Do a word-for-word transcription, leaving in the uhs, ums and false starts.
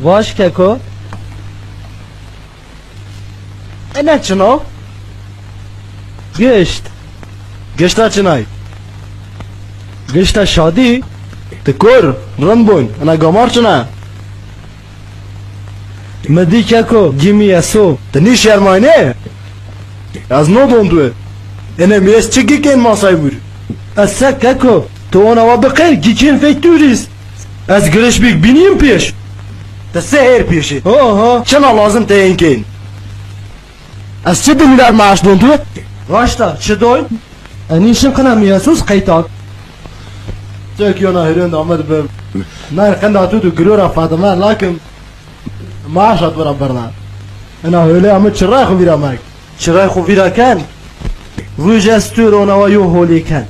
Vaj keko. Ene çin o? Gişt. Gişta çinay? Gişta şadî. Ti kur, rind bûn. Ena gamar çin a? Mi dî keko, gimî yeso. Ti nîşermaynê? Ez no don tu. Ene mi ez çi gikên masay vûr? Ez se keko, tu ona wa biqey gikên fey tûrîst. Ez giriş bîk bînîm pêş. Ti se hêr pêşî. Ho ho. Çina lazim te ên kên. Ez çi dimîler maaş don tu? Raşta, çi doy? Enî şin qina mi yesos qeytak. Çek yona hîrên de amed bim. Nay qenda tu tu giro ra Fatime lakin maaş at vira birna. Ena hölê amed çiray xu vira mek. Çiray xu vira ken. Ruj ez tu rona wa yo holê ken.